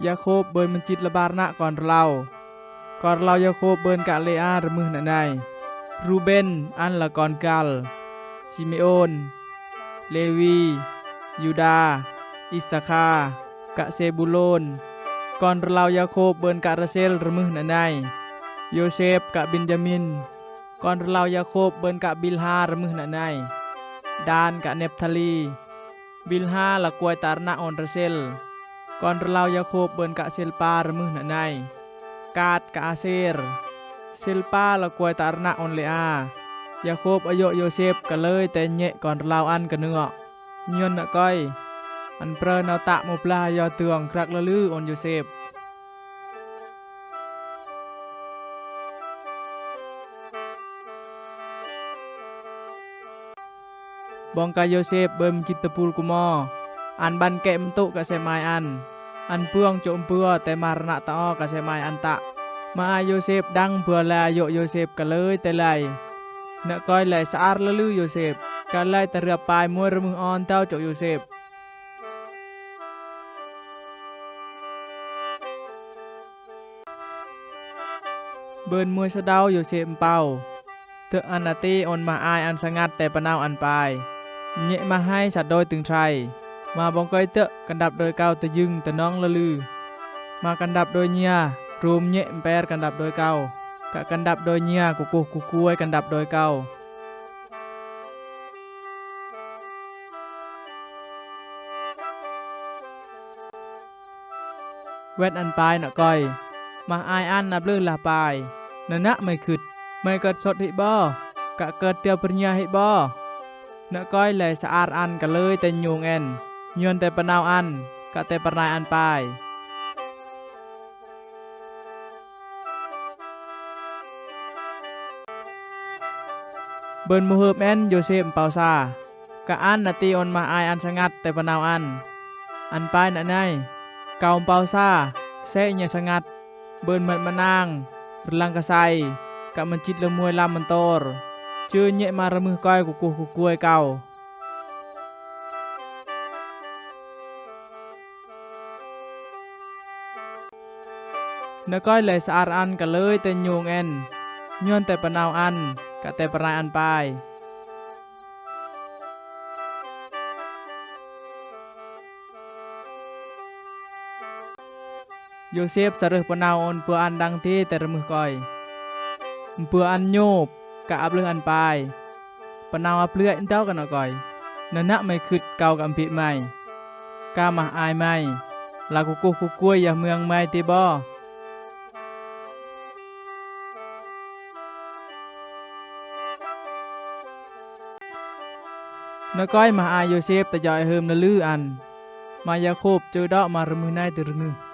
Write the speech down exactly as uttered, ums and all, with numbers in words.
Yakob bön mejit labar na'kon rlau. Kon rlau Yakob bön ka Lea rmüh na'nai. Ruben, an lakon Gad. Simeon, Lewi, Yuda, Isakar, ka Sebulon. Kon rlau Yakob bön ka Rasel rmüh na'nai. Yosep ka Benyamin. Kon rlau Yakob bön ka Bilha rmüh na'nai. Dan ka Neptali. Bilha lakuai ta rna on Rasel. Kon rlau Yakob bön ka Silpa rmüh na'nai. Gad ka Aser. Silpa lakuai ta rna on Lea. Yakob ayoh Yosep kalei te nyek kon rlau an kanua. Nyion na'koi, an prau nau ta mublah yo tuong krak lalü on Yosep. Bong ka Yosep bön mejit tepul kumo. An ban kek mtuk ka semai an. An buong chok mbua te mar na'ta o ka semai an ta. Ma a Yosep dang mbua lai ayoh Yosep kalei te lai. Na'koi lai sa'ar lalü Yosep. Ka lai ta riap pai moi rmüh on tau chok Yosep. Bön moi sadau Yosep mpau. Tơk an ati on mah ai an sangat te panau an pai. Nyek mah ai sadoi tøng trai. Ma bong koi tơk kandap doi kau tayưng tơnong lalü. Ma kandap doi nyia, rum nyek mper kandap doi kau. Ka kandap doi nyia kukuh kukuai kandap doi kau. Wet an pai na'koi. Mah ai an nap lư lah pai. Nana mai khut. Mai kat sot hi bo. Ka kat tia pernya hi bo. Na'koi lai sa'ar an kalei te nyung en. Nyion te panau an. Ka te pernai an pai. Bön muhøp en Yosep mpau sa. Ka an nati on mah ai an sangat te panau an. An pai na'nai. Kau mpau sa. Se nyia sangat. Bön mat manang. Rlang kasai. Ka mejit le moi lam mentor. Chø nyek ma rmüh koi kukuh kukuai kau. Na'koi lai sa'ar an kalei te nyung en. Nyion te panau an. Ka te pernai an pai. Yosep sarøh panau on bua an dang ti te rmüh koi. Bua an nyop, ka apløh an pai. Panau apløh ai ntau ka na'koi. Nana mai khut kau ka mpi mai. Ka mah ai mai. La kukuh kukuai yah møng mai ti bo. Na'koi mah ai Yosep ta yoi hơm lalư an. Ma Yakop chø doh ma rmüh nai ti rngüh.